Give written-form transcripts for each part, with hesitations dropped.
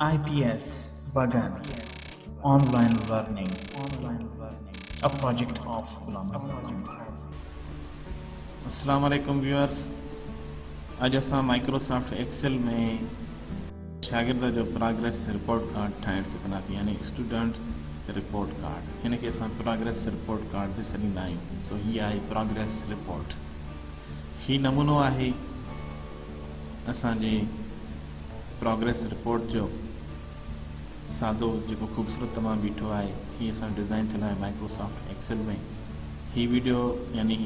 I P S Bagan online learning a project of Ghulam السلام عليڪم viewers اڄ اسان مائڪروسافٽ ايڪسل ۾ شاگرد جو پراگريس رپورٽ ڪارڊ ٺاهڻ سکنداسين يعني اسٽوڊنٽ رپورٽ ڪارڊ هن کي اسان پراگريس رپورٽ ڪارڊ به سڏيندا آهيون سو هي آهي پراگريس رپورٽ هي نمونو آهي اسان جي پراگريس رپورٽ جو سادو جيڪو خوبصورت تمام بيٺو آهي هي اسان ڊزائن ٿيل آهي مائڪروسافٽ ايڪسل ۾ هي ويڊيو يعني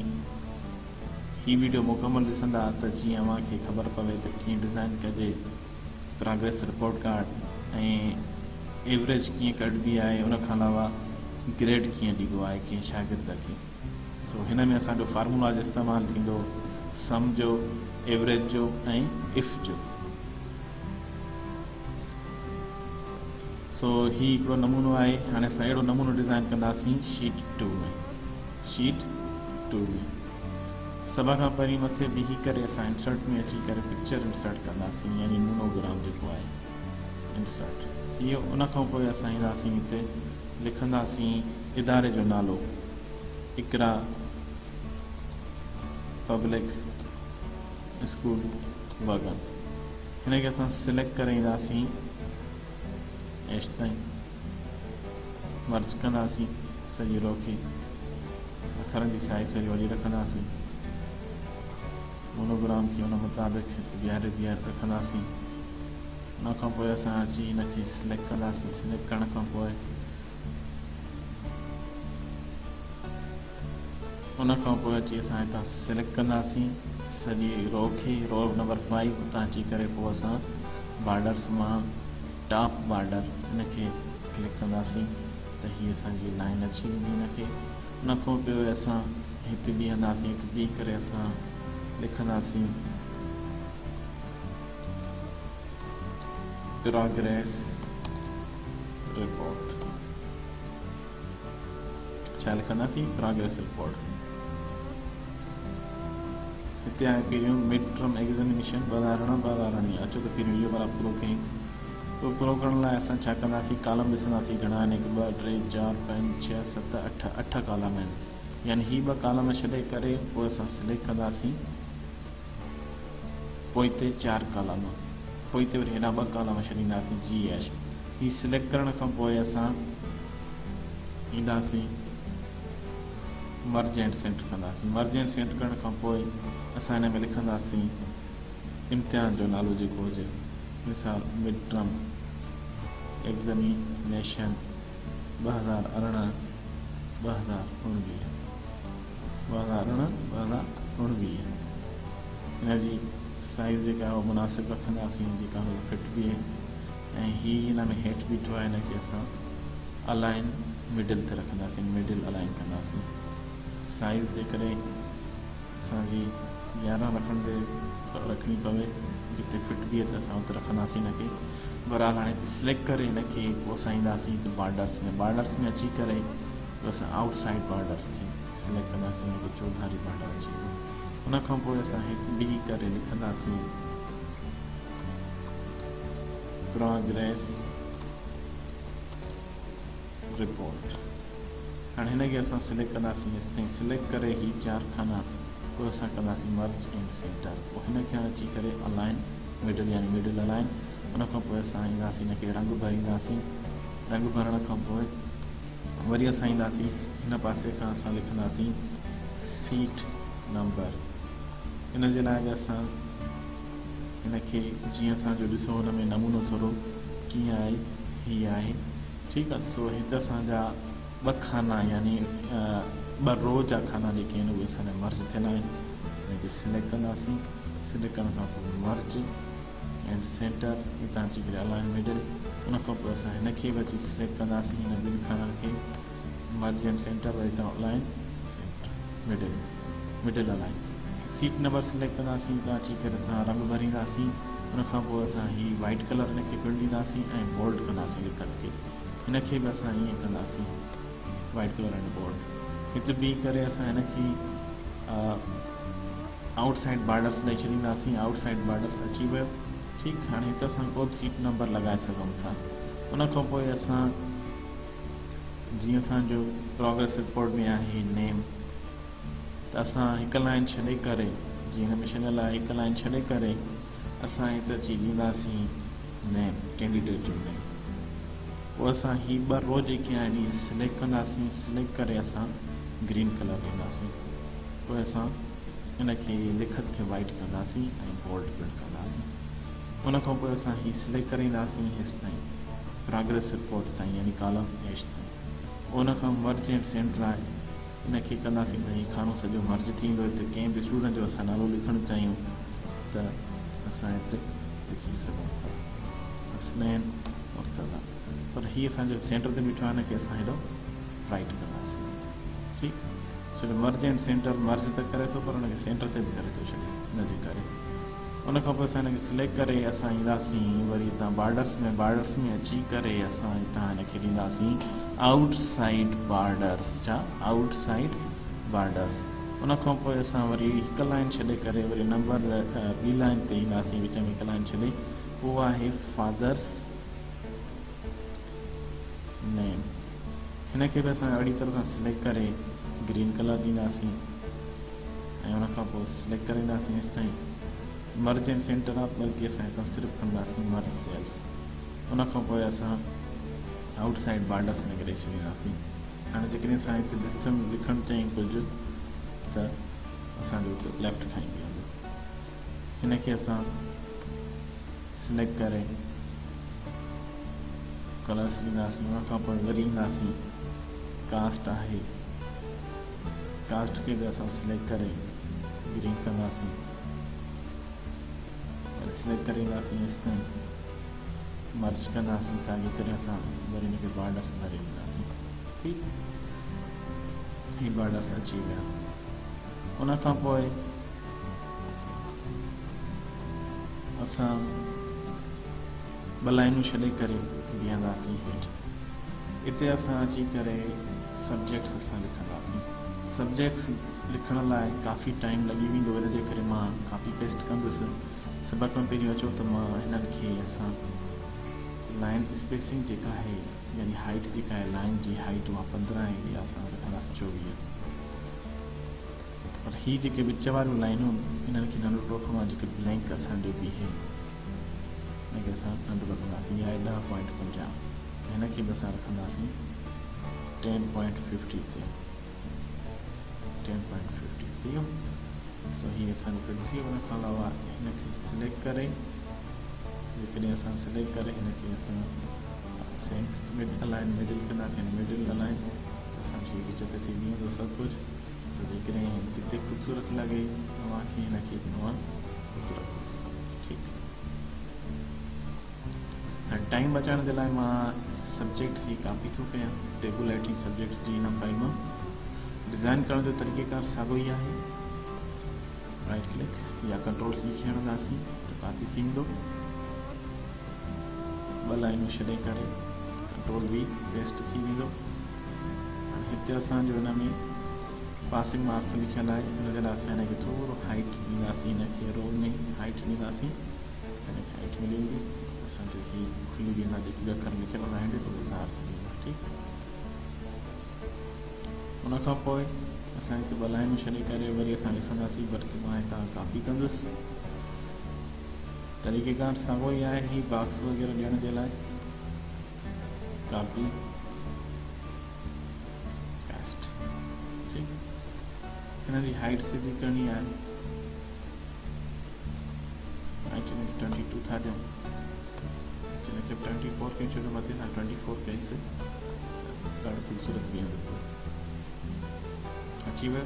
هي ويڊيو مڪمل ڏسندا ته جيئن اوهان کي خبر پوي ته ڪيئن ڊزائن ڪجي پراگريس رپورٽ ڪارڊ ۽ ايوريج ڪيئن ڪڍبي آهي ان کان علاوه گريڊ ڪيئن ڏبو آهي ڪنهن شاگرد کي. سو هن ۾ اسان جو فارمولا جو استعمال ٿيندو سم جو، ايوريج جو ۽ if جو. سو هي هڪڙو نمونو آهي. هاڻي اسان اهڙو نمونو ڊزائن ڪنداسين شيٽ ٽو ۾. شيٽ ٽو ۾ سڀ کان پهرين مٿي بيهي ڪري اسان انسرٽ ۾ اچي ڪري پڪچر انسرٽ ڪنداسين يعني مونوگرام جيڪو آهي انسرٽ ٿي ويو. ان کان پوء اسان اينداسين هتي لکنداسين اداري جو نالو اقرا پبلڪ اسڪول وگن هن کي اسان سليڪٽ ڪري اينداسين ايش تائين مرج ڪنداسين سڄي رو کي اکرن جي سائز سڄي وڏي رکنداسين مونوگرام کي ان مطابق هت بيهاري بيهاري رکنداسين ان کان پوء اسان اچي هن کي سليڪٽ ڪنداسين سليڪٽ ڪرڻ کان پوء ان کان پوء اچي اسان هتان سليڪٽ ڪنداسين سڄي رو کي رو نمبر 5 اتان اچي ڪري پوء اسان بارڊرس مان ٽاپ بارڊر ان کي ڪلڪ ڪنداسين ته هي اسان جي لائن اچي ويندي ان کي ان کان پوء اسان هت بيهنداسين هت بيهي ڪري اسان لکنداسين پراگريس رپورٽ ڇا لکنداسين پراگريس رپورٽ هتي آهي پهريون مڊ ٽرم ايگزامينيشن 2018 2019 اچو ته پهريون اهو ڀلا پورو ڪيون اهو پورو ڪرڻ لاء اسان ڇا ڪنداسين ڪالم ڏسنداسين گهڻا آهن هڪ ٻه ٽي چار پنج ڇهه ست اٺ اٺ ڪالم آهن يعني هي ٻه ڪالم ڇڏي ڪري پوء اسان سليڪٽ ڪنداسين پوئتي چار ڪالم پوئتي وري هيڏانهن ٻه ڪالم ڇڏينداسين جي ايڇ هي سليڪٽ ڪرڻ کان پوء اسان اينداسين مرج اينڊ سينٽر ڪنداسين مرج اينڊ سينٽر ڪرڻ کان پوء اسان هن ۾ لکنداسين امتحان جو نالو جيڪو هجي مثال مڊ ٽرم ايگزمينيشن 2018 2019 2018 2019 هن جي سائيز جيڪا آهي اها مناسب رکنداسين جيڪا هن کي فٽ بيهي ۽ هي هن ۾ هيٺ بيٺو آهي هن کي اسان الائن مڊل تي رکنداسين مڊل الائن ڪنداسين سائيز جيڪڏهن اسان جي 11 رکڻ تي رکڻي پوي جتي فٽ بيهي ته اسان اتي رکنداسين هن کي بهرحال هاڻي هتي سليڪٽ ڪري هن کي پوء اسان اينداسين هتي بارڊرس ۾ بارڊرس ۾ اچي ڪري پوء اسان آئوٽ سائيڊ بارڊرس کي سليڪٽ ڪنداسين هن کي چوڌاري بارڊر اچي ويندو ان کان پوء اسان هت بيهي ڪري لکنداسين پراگريس رپورٽ هاڻي هن کي اسان سليڪٽ ڪنداسين هيستائين سليڪٽ ڪري هي چار خانا پوء اسان ڪنداسين مرج اينڊ سينٽر پوء هن کي اچي ڪري الائن مڊل يعني مڊل الائن ان کان پوء اسان اينداسين هن کي رنگ ڀرينداسين رنگ ڀرڻ کان پوء وري اسان اينداسين هن پاسي کان اسان لکنداسين سيٽ نمبر ان جي لاء به اسان هن کي جيئن اسان جو ڏسو هن ۾ نمونو ٿورو ڪيئن آهي هي آهي ٺيڪ آهي سو هت اسان جا ٻه خانا يعني ٻه رو جا خانا جيڪي آهن اهي اسان جا مرج ٿيل آهن هن کي سليڪٽ ڪنداسين سليڪٽ ڪرڻ کان پوء مرج اينڊ سينٽر هتان اچي ڪري الائن مڊل ان کان پوء اسان هن کي به اچي سليڪٽ ڪنداسين هن ٻن خانن کي مرج اينڊ سينٽر وري هتان align centre middle middle align seat number select ڪنداسين هتان اچي ڪري اسان رنگ ڀرينداسين ان کان پوء اسان هي وائٽ ڪلر هن کي پڻ ڏينداسين ۽ بولڊ ڪنداسين لکت کي هن کي به اسان ائين ڪنداسين وائٽ ڪلر اينڊ بولڊ هت بيهي ڪري اسان هن کي آئوٽ سائيڊ بارڊرس ڏئي ڇڏينداسين آئوٽ سائيڊ بارڊرس اچي ويو. ٺيڪ هاڻي هت اسان ڪو به سيٽ نمبر لڳائي سگهون ٿا ان کان پوء اسان جيئن اسان جو پروگريس رپورٽ ۾ آهي نيم ته اسان هڪ لائن ڇڏي ڪري جيئن هن ۾ ڇڏيل آهي هڪ لائن ڇڏي ڪري اسان هت اچي ڏينداسين نيم ڪينڊيڊيٽ جو نيم پوء اسان هي ٻه رو جيڪي آهن اهي سليڪٽ ڪنداسين سليڪٽ ڪري اسان گرين ڪلر ڏينداسين پوء اسان ان کي لکت کي وائٽ ڪنداسين ۽ بولڊ پڻ ڪنداسين ان کان پوء اسان هي سليڪٽ ڪري اينداسين هيستائين پراگريس رپورٽ تائين يعني ڪالم ايش تائين پوء ان کان مرج اينڊ سينٽر آهي ان کي ڪنداسين ته هي خانو سڄو مرج ٿي ويندو هتي ڪنهن به اسٽوڊنٽ جو اسان نالو لکڻ چاهيون ته اسان هتي لکي سگهون ٿا حسنين مرتضيٰ پر هي اسان جو سينٽر تي بيٺو آهي ان کي اسان هيڏو رائٽ ڪنداسين ٺيڪ ڇو جو مرج اينڊ سينٽر مرج ته ڪري ٿو پر ان کي سينٽر تي به ڪري ٿو ڇڏي ان جي ڪري ان کان پوء اسان هن کي سليڪٽ ڪري اسان اينداسين وري هتان بارڊرس ۾ بارڊرس ۾ اچي ڪري اسان هتان هن کي ڏينداسين آئوٽ سائيڊ بارڊرس ڇا آئوٽ سائيڊ بارڊرس ان کان پوء اسان وري هڪ لائن ڇڏي ڪري وري نمبر ٻي لائن تي اينداسين وچ ۾ هڪ لائن ڇڏي اهو آهي فادرس نيم هن کي به اسان اهڙي طرح سان سليڪٽ ڪري گرين ڪلر ڏينداسين ۽ ان کان پوء سليڪٽ ڪري اينداسين هيستائين مرج اينڊ سينٽر آف بلڪه اسان هتان صرف کڻنداسين مرج سيلز ان کان پوء اسان آئوٽ سائيڊ بارڊرس هن کي ڏئي ڇڏينداسين هاڻي جيڪڏهن اسان هتي ڏسڻ لکڻ چاهيون ڪجهه ته اسان جو هتي ليفٽ کان ئي بيهندو هن کي اسان سليڪٽ ڪري ڪلرس ڏينداسين ان کان پوء وري اينداسين ڪاسٽ آهي ڪاسٽ کي به اسان سليڪٽ ڪري گرين ڪنداسين وري سليڪٽ ڪري اينداسين هيستائين مرج ڪنداسين ساڳي طرح سان وري هن کي بارڊرس ڀري ڏينداسين ٺيڪ هي بارڊرس اچي ويا ان کان پوء اسان ٻه لائنون ڇڏي ڪري بيهنداسين هيٺ اتي اسان اچي ڪري سبجيڪٽس اسان لکنداسين. سبجيڪٽس لکڻ لاء ڪافي ٽائيم لڳي ويندو ان جي ڪري مان ڪاپي پيسٽ ڪندس. سڀ کان پهريون اچو ته مان هنن کي اسان لائن اسپيسنگ جيڪا آهي يعني هائيٽ جيڪا آهي لائن جي هائيٽ اها 15 آهي اها اسان رکنداسين 24. پر هي جيڪي وچ واريون لائنون انهن کي ننڍو رکڻو آهي جيڪي بلينڪ اسان جو بيهي ان کي اسان ننڍو رکنداسين اها آهي ڏهه پوائنٽ پنجاهه ته هن کي به اسان رکنداسين ٽين پوائنٽ ففٽي تي ٽين پوائنٽ ففٽي ٿي ويو سو هي اسان جو فٽ ٿي ويو ان کان علاوه هن کي سليڪٽ ڪري جيڪڏهن اسان سليڪٽ ڪري هن کي اسان سينٽ مڊ الائن مڊل ڪنداسين مڊل الائن ته اسان کي وچ تي ٿي بيهندو سڀ ڪجهه ته جيڪڏهن جتي خوبصورت لڳي اوهان کي هن کي اوهان اتي رکوس ٺيڪ هاڻي ٽائيم بچائڻ جي لاء مان سبجيڪٽس جي ڪاپي ٿو ڪيان ٽيبل هيٺ سبجيڪٽس جي هن فائل مان ڊزائن ڪرڻ جو طريقه ڪار ساڳو ئي آهي رائٽ ڪلڪ يا ڪنٽرول سي کي هڻنداسين ته ڪاپي ٿي ويندو ٻه لائنون ڇڏي ڪري ڪنٽرول وي پيسٽ ٿي ويندو هاڻي هتي اسان جو هن ۾ پاسنگ مارڪس لکيل آهي ان جي لاء اسان هن کي ٿورو هائيٽ ڏينداسين هن کي رو ۾ هائيٽ ڏينداسين هن کي هائيٽ ملي ويندي اسان جو هي کلي ويندا جيڪي به اکر لکيل هوندا آهن اهي ظاهر ٿي ويندا ٺيڪ ان کان پوء اسان هتي ٻه لائنون ڇڏي ڪري وري اسان لکنداسين بلڪه مان هتان ڪاپي ڪندس طريقيڪار ساڳو ئي آهي هي باڪس وغيره ڏيڻ جي لاء ڪاپي پيسٽ ٺيڪ هن جي هائيٽ سڌي ڪرڻي آهي هائيٽ هن کي 22 ٿا ڏيون هن کي 24 ڪيون ڇو جو مٿي اسان 24 ڪئيسي ڏاڍو خوبصورت بيهندو پيو اچي ويو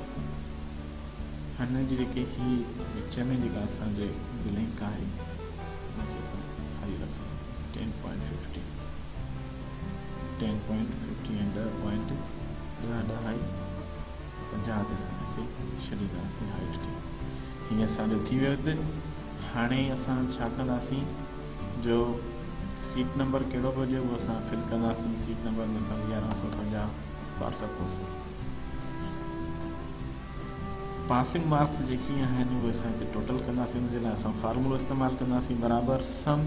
هن جي جيڪي هي وچ ۾ جيڪا اسان جي بلينڪ آهي ان کي اسان خالي رکنداسين ٽين پوائنٽ ففٽي ٽين پوائنٽ ففٽي ۽ ڏهه پوائنٽ ڏهه ڏهه آهي پنجاهه تي اسان هن کي ڇڏينداسين هائيٽ کي هي اسان جو ٿي ويو هتي هاڻي اسان ڇا ڪنداسين جو سيٽ نمبر ڪهڙو به هجي اهو اسان فل ڪنداسين سيٽ نمبر مثال 1150 فار سپوز پاسنگ مارڪس جيڪي آهن اهي اسان هتي ٽوٽل ڪنداسين ان جي لاء اسان فارمولو استعمال ڪنداسين برابر سم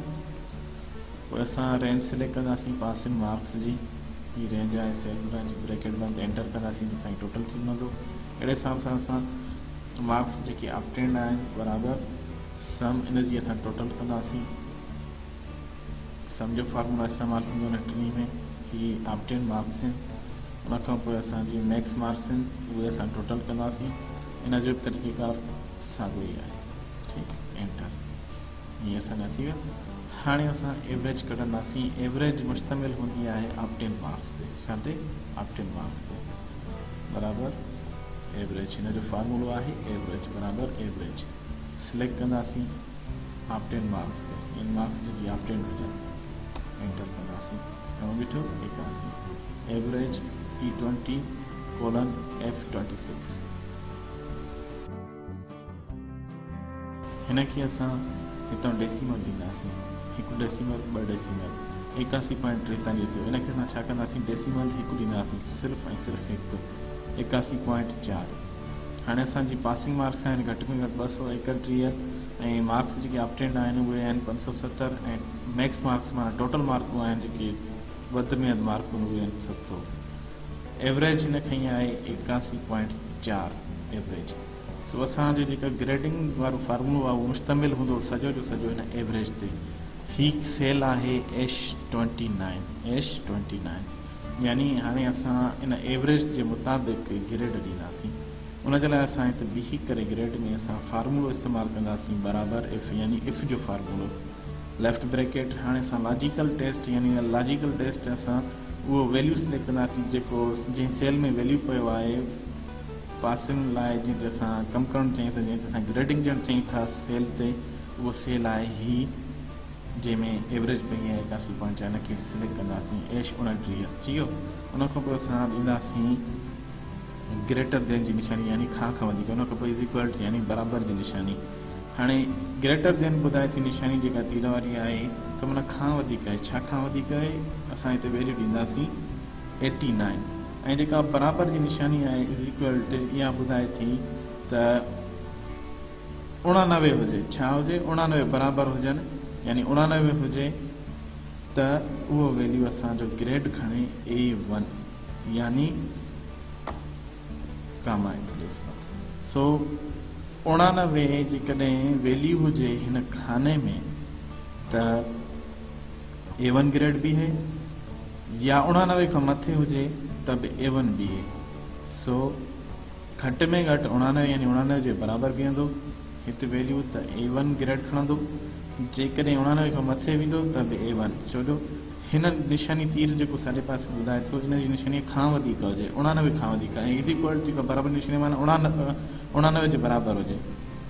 پوء اسان رينج سليڪٽ ڪنداسين پاسنگ مارڪس جي هي رينج آهي سيل رينج بريڪيٽ بند انٽر ڪنداسين ته اسان ٽوٽل ٿي ويندو اهڙي حساب سان اسان مارڪس جيڪي آپٽينڊ آهن برابر سم ان جي اسان ٽوٽل ڪنداسين سم جو فارمولا استعمال ٿيندو ان ٽنهي ۾ هي آپٽينڊ مارڪس آهن ان کان پوء اسان جي ميڪس مارڪس آهن اهي اسان ٽوٽل ڪنداسين ان جو به طريقيڪار ساڳيو ئي آهي ٺيڪ انٽر هي اسان جا ٿي ويا هاڻي اسان ايوريج ڪڍنداسين ايوريج مشتمل هوندي آهي آپٽينڊ مارڪس تي ڇا تي آپٽينڊ مارڪس تي برابر ايوريج هن جو فارمولو آهي ايوريج برابر ايوريج سليڪٽ ڪنداسين آپٽينڊ مارڪس تي يعني مارڪس جيڪي آپٽينڊ هجن انٽر ڪنداسين گهڻو بيٺو 81 average E twenty colon F twenty six هن کي اسان هتان ڊيسيمل ڏينداسين هڪ ڊيسيمل ٻه ڊيسيمل ايڪاسي پوائنٽ ٽيتاليهه ٿيو ان کي اسان ڇا ڪنداسين ڊيسيمل هڪ ڏينداسين صرف ۽ صرف هڪ ايڪاسي پوائنٽ چار هاڻي اسان جي پاسنگ مارڪس آهن گهٽ ۾ گهٽ 231 ۽ مارڪس جيڪي آپٽينڊ آهن اهي آهن 570 ۽ ميڪس مارڪس معنيٰ ٽوٽل مارڪون آهن جيڪي وڌ ۾ وڌ مارڪون اهي آهن 700 ايوريج هن کنئي آهي ايڪاسي پوائنٽ چار ايوريج سو اسان جو جيڪا گريڊنگ وارو فارمولو آهي اهو مشتمل هوندو سڄو جو سڄو هن ايوريج تي هي سيل آهي ايش ٽوئنٽي نائن ايش ٽوئنٽي نائن يعني هاڻي اسان ان ايوريج جي مطابق گريڊ ڏينداسين ان جي لاء اسان هت بيهي ڪري گريڊ ۾ اسان فارمولو استعمال ڪنداسين برابر اف يعني اف جو فارمولو ليفٽ بريڪيٽ هاڻي اسان لاجيڪل ٽيسٽ يعني لاجيڪل ٽيسٽ اسان اهو ويليو سليڪٽ ڪنداسين جيڪو جنهن سيل ۾ ويليو پيو آهي پاسنگ لاء جنهن تي اسان ڪم ڪرڻ چاهيون ٿا جنهن تي اسان گريڊنگ ڏيڻ چاهيون ٿا سيل تي اهو سيل آهي هي جنهن ۾ ايوريج پئي آهي ايڪاسي پوائنٽ چار ان کي سليڪٽ ڪنداسين ايش 29 اچي ويو ان کان پوء اسان ڏينداسين گريٽر دين جي نشاني يعني کان کان وڌيڪ ان کان پوء از ايڪوئل ٽو يعني برابر جي نشاني هاڻي گريٽر دين ٻڌائي ٿي نشاني جيڪا تير واري آهي ته معنيٰ کان وڌيڪ آهي ڇا کان وڌيڪ آهي اسان هتي ويليو ڏينداسين ايٽي نائن ۽ جيڪا برابر جي نشاني آهي از ايڪوئل ٽو اها ٻڌائي ٿي ته 89 هجي، ڇا هجي؟ 89 برابر هجن يعني 89 هجي ته اهو ويليو اسان جو گريڊ کڻي اي ون يعني ڪامائت ڏيس سو 89 جيڪڏهن ويليو هجي هن خاني ۾ ته اي ون گريڊ بيهي يا 89 کان مٿي هجي ته به اي ون بيهي سو گهٽ ۾ گهٽ 89 يعني 89 جي برابر بيهندو، هت ويليو ته اي ون گريڊ کڻندو، جيڪڏهن 89 کان مٿي ويندو ته به اي ون، ڇو جو هن نشاني تير جيڪو ساڄي پاسي ٻڌائي ٿو ان جي نشاني کان وڌيڪ هجي، 89 کان وڌيڪ ۽ از ايڪوئل جيڪا برابر نشاني معنيٰ 89 جي برابر هجي.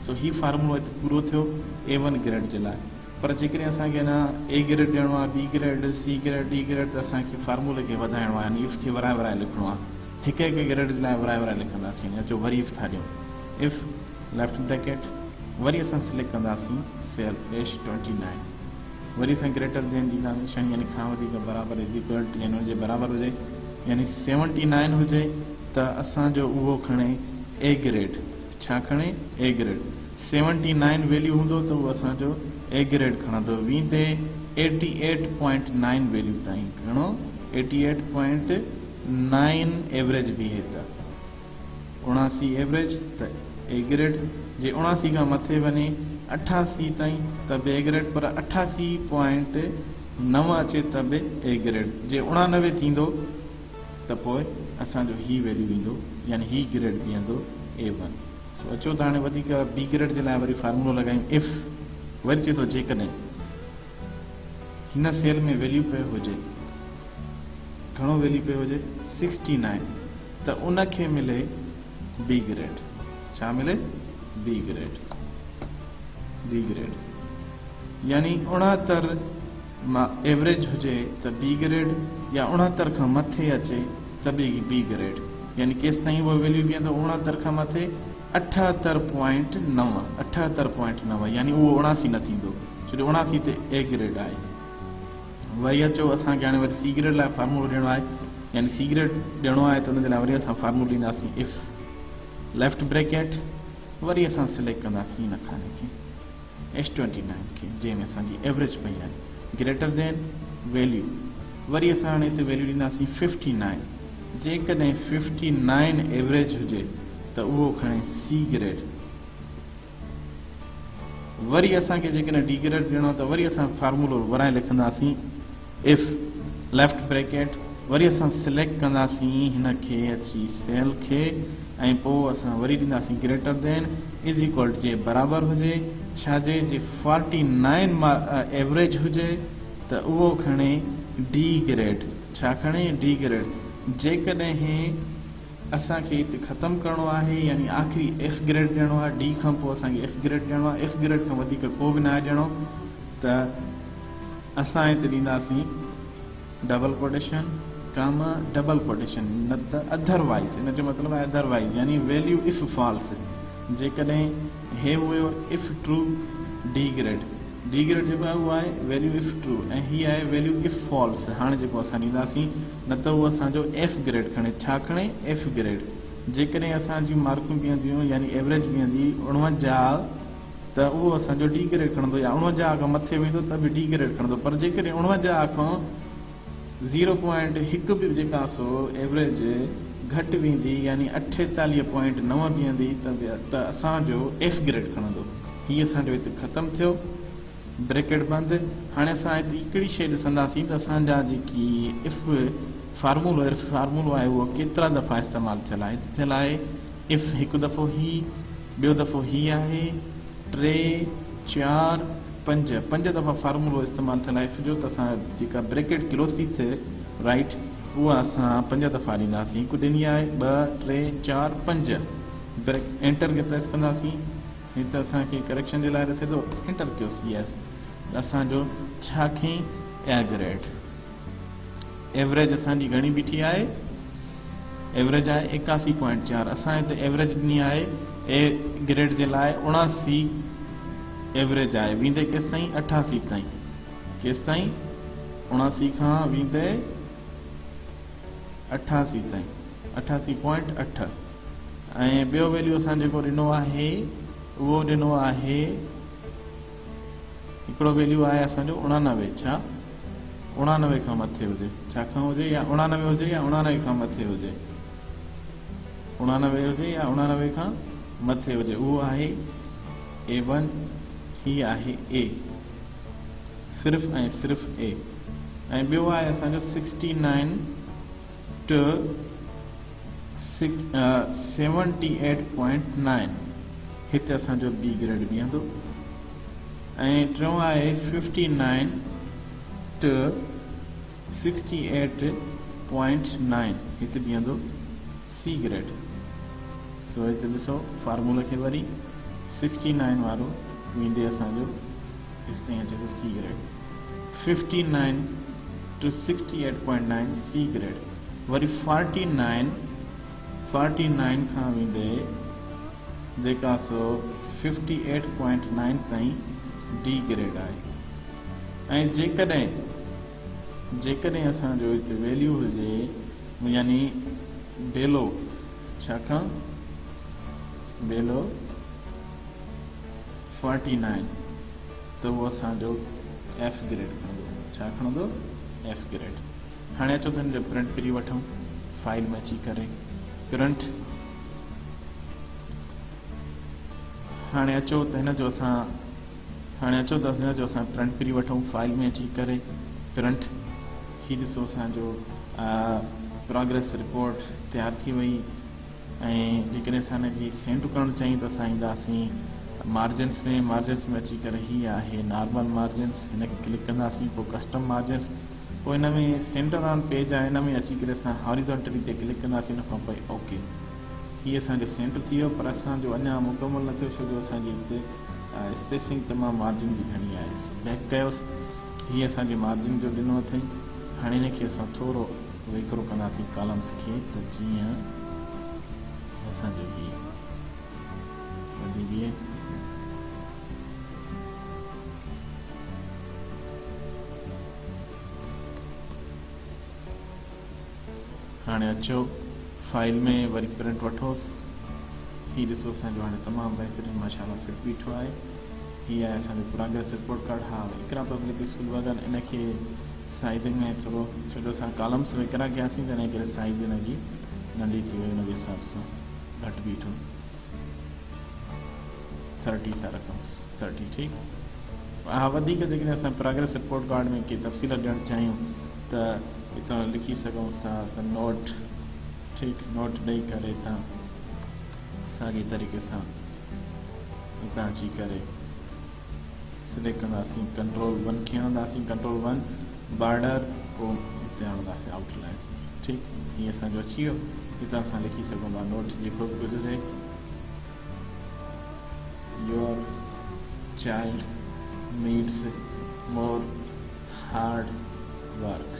سو هي فارمولو هت پورو ٿيو اي ون گريڊ جي لاء. پر جيڪڏهن اسان کي اڃا اي گريڊ ڏيڻو آهي، B grade, C grade, D grade ته اسان کي فارمولي کي وڌائڻو آهي يعني اف کي ورائي ورائي لکڻو آهي. هڪ هڪ گريڊ جي لاء ورائي ورائي لکنداسين. اچو وري اف ٿا ڏيون. اف ليفٽ بريڪيٽ وري اسان سليڪٽ ڪنداسين سيل ايش ٽوئنٽي نائن وري اسان گريٽر دين ڏيندا نشاني يعني کان وڌيڪ برابر از ايڪوئل ٽو يعني ان جي برابر هجي يعني سيونٽي نائن هجي ته اسان جو اهو کڻي اي گريڊ ڇا کڻي A grade seventy nine value هوندو ته اهو اسان جو اي گريڊ کڻندو ويندي eighty eight point nine value تائين گهڻو eighty eight point nine average بيهي ته 79 ايوريج ته اي گريڊ جي 79 کان مٿي وڃي 88 تائين ته به اي گريڊ پر اٺاسي پوائنٽ نو اچي ته به اي گريڊ جي 89 ٿيندو ته پوء اسان جو هي ويليو ايندو يعني هي گريڊ بيهندو اي ون. سو اچو ته هاڻي وڌيڪ بي گريڊ جي لاء وري فارمولو لڳايون اف وري چئي ٿو جيڪڏهن هن سيل ۾ ويليو پيو هجي گهڻو ويليو پيو هجي سڪسٽي نائن ته ان کي ملي بي گريڊ ڇا ملي بي گريڊ بي گريڊ يعني 69 مان ايوريج هجي ته بي گريڊ يا 69 کان مٿي اچي ته به بي گريڊ يعني ڪيستائين اهو ويليو بيهندو 69 کان مٿي اٺهتر پوائنٽ نو، اٺهتر پوائنٽ نو، يعني اهو اڻاسي نه ٿيندو، ڇو جو اڻاسي تي اي گريڊ آهي. وري اچو اسان کي هاڻي وري سي گريڊ لاء فارمولو ڏيڻو آهي، يعني سي گريڊ ڏيڻو آهي ته ان جي لاء وري اسان فارمولو ڏينداسين if left bracket. وري اسان سليڪٽ ڪنداسين ان خاني کي ايڇ ٽوئنٽي نائن کي جنهن ۾ اسان جي ايوريج پئي آهي گريٽر دين ويليو وري اسان هاڻي هتي ويليو ڏينداسين ففٽي نائن جيڪڏهن ففٽي نائن ايوريج هجي ته اهو کڻي سي گريڊ وري اسان کي جيڪڏهن ڊي گريڊ ڏيڻو ته وري اسان فارمولو ورائي لکنداسين if left bracket وري اسان سليڪٽ ڪنداسين هن کي اچي سيل کي ۽ پوء اسان وري ڏينداسين گريٽر دين is equal جي برابر هجي ڇا جي جي فارٽي نائن ايوريج هجي ته اهو کڻي ڊي گريڊ ڇا کڻي ڊي گريڊ جيڪڏهن اسان کي هتي ختم ڪرڻو آهي يعني آخري ايف گريڊ ڏيڻو آهي ڊي کان پوء اسان کي ايف گريڊ ڏيڻو آهي ايف گريڊ کان وڌيڪ ڪو به ناهي ڏيڻو ته اسان هتي ڏينداسين double quotation comma double quotation نه ته اڌر وائز ان جو مطلب آهي اڌر وائز يعني ويليو if false جيڪڏهن هي هيو if true D grade D grade جيڪو آهي اهو آهي ويليو if true ۽ هي آهي ويليو if false هاڻي جيڪو اسان ڏينداسين نه ته اهو اسان جو ايف گريڊ کڻي ڇا کڻي ايف گريڊ جيڪڏهن اسان جون مارڪون بيهنديون يعني ايوريج بيهندي 49 ته اهو اسان جو ڊي گريڊ کڻندو يا 49 کان مٿي ويندو ته به ڊي گريڊ کڻندو پر جيڪڏهن 49 کان زيرو پوائنٽ هڪ به جيڪا سو ايوريج گهٽ ويندي يعني اٺيتاليهه پوائنٽ نو بيهندي ته به ته اسان جو ايف گريڊ کڻندو. هي اسان جو هت ختم ٿيو بريڪيٽ بند. هاڻي اسان هت هڪڙي شيء ڏسنداسين ته اسان جا جيڪي if فارمولو if فارمولو آهي اهو ڪيترا دفعا استعمال ٿيل آهي. هت ٿيل آهي if هڪ دفعو هي ٻيو دفعو هي آهي، ٽي، چار، پنج، پنج دفعا فارمولو استعمال ٿيل آهي if جو ته اسان جيڪا بريڪيٽ ڪلوز ٿي ٿئي رائيٽ اها اسان پنج دفعا ڏينداسين هڪ ڏني آهي ٻه، ٽي، چار، پنج بريڪ اينٽر کي پريس ڪنداسين هت اسان کي ڪريڪشن جي لاء ڏسي ٿو اينٽر ڪيوس يس ته اسان جو ڇا کئين اي گريڊ ايوريج اسان جي گهڻي بيٺي آهي ايوريج آهي ايڪاسي پوائنٽ چار اسان هتي ايوريج ڏني آهي اي گريڊ جي لاء 79 ايوريج آهي ويندي ڪيستائين 88 تائين ڪيستائين 79 کان ويندي 88 تائين اٺاسي پوائنٽ اٺ ۽ ٻيو ويليو اسان جيڪو ڏنو آهي اهو ڏنو آهي هڪڙو ويليو آهي اسان جو 99 ڇا 99 کان مٿي هجي ڇا کان هجي يا 99 هجي يا 99 کان مٿي هجي 99 هجي يا 99 کان مٿي هجي اهو آهي اي ون هي آهي اي صرف ۽ صرف اي ۽ ٻيو آهي اسان جو 69 ٽو 78.9 هتي اسان جو بي گريڊ بيهندو ۽ ٽيون آهي 59 ٽو 68.9 هتي بيهندو سي گريڊ. سو هتي ڏسو فارمولا کي وري 69 وارو ويندي اسان جو هيستائين اچي ٿو C grade 59 to 68.9 C grade وري 49 49 کان ويندي جيڪا سو 58.9 تائين ڊي گريڊ آهي ۽ جيڪڏهن جيڪڏهن اسان جو هتي ويليو هجي يعني بيلو ڇا کان بيلو 49 ته اهو اسان جو ايف گريڊ کڻندو ڇا کڻندو ايف گريڊ هاڻي اچو ته هن جو پرنٽ ڪري وٺون فائل ۾ اچي ڪري پرنٽ هاڻي اچو ته هن جو اسان هاڻي اچو ته هن جو اسان پرنٽ ڪري وٺون فائل ۾ اچي ڪري پرنٽ هي ڏسو اسان جو پراگريس رپورٽ تيار ٿي وئي ۽ جيڪڏهن اسان هن جي سينڊ ڪرڻ چاهيون ته اسان اينداسين مارجنس ۾ مارجنس ۾ اچي ڪري هي آهي نارمل مارجنس هن کي ڪلڪ ڪنداسين پوء ڪسٽم مارجنس پوء هن ۾ سينٽر آن پيج آهي هن ۾ اچي ڪري اسان هاريزونٽلي تي ڪلڪ ڪنداسين ان کان پوء اوڪي هي اسان جو سينٽ ٿي ويو پر اسان جو اڃا مڪمل نه ٿيو ڇو جو اسان جي هتي اسپيسنگ تمام مارجن جي گهڻي آهي سو بيڪ ڪيوس هي اسان جي مارجن جو ڏنو اٿئي هاڻي هن کي اسان ٿورو ويڪرو ڪنداسين ڪالمس کي ته جيئن اسان جو هي وڌي بيهي. هاڻي اچو فائل ۾ وري پرنٽ وٺوس. هي ڏسو اسان جو هاڻي تمام بهترين ماشاء الله فٽ بيٺو آهي. هي آهي اسان جو پراگريس رپورٽ ڪارڊ. ها اقرا پبلڪ اسڪول وغيره ان کي سائيزنگ ۾ ٿورو ڇو جو اسان ڪالمس ويڪرا ڪياسين تنهن ڪري سائيز ان جي ننڍي ٿي وئي ان جي حساب سان گهٽ بيٺو. ٿرٽي ٿا رکونس ٿرٽي ٺيڪ. ها وڌيڪ جيڪڏهن اسان پراگريس رپورٽ ڪارڊ ۾ ڪي تفصيل ڏيڻ چاهيون ته هتان لکي سگهون ٿا ته نوٽ ٺيڪ نوٽ ڏئي ڪري هتان ساڳي طريقي سان هتان اچي ڪري سليڪٽ ڪنداسين ڪنٽرول ون کي هڻنداسين ڪنٽرول ون بارڊر پوء هتي هڻنداسين آئوٽ لائن ٺيڪ هي اسان جو اچي ويو هتان اسان لکي سگهون ٿا نوٽ جيڪو به ڪجهه هجي your child needs more hard work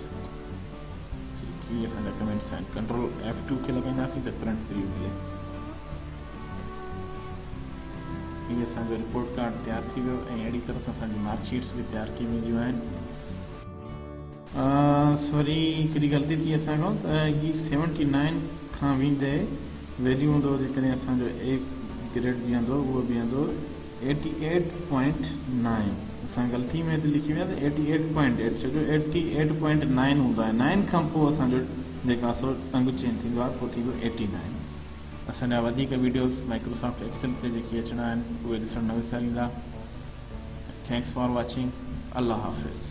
ٺيڪ هي اسان جا ڪمينٽس آهن ڪنٽرول ايف ٽو کي لڳائينداسين ته پرنٽ پريويو ملي هي اسان جو رپورٽ ڪارڊ تيار ٿي ويو ۽ اهڙي طرح سان اسان جي مارڪ شيٽس به تيار ڪئي وينديون آهن. سوري هڪڙي غلطي ٿي اسان کان ته هي سيونٽي نائن کان ويندي ويليو هوندو جيڪڏهن اسان جو اي گريڊ بيهندو اهو بيهندو ايٽي ايٽ پوائنٽ نائن اسان غلطي ۾ هتي لکي ويا ته ايٽي ايٽ پوائنٽ ايٽ ڇو جو ايٽي ايٽ پوائنٽ نائن هوندو آهي نائن کان پوء اسان جو جيڪو آهي سو انگ چينج ٿيندو آهي پوء ٿيندو ايٽي نائن. اسان جا وڌيڪ وڊيوز مائڪروسافٽ ايڪسل تي جيڪي اچڻا آهن اهي ڏسڻ نه وساريندا. Thanks for watching Allah Hafiz.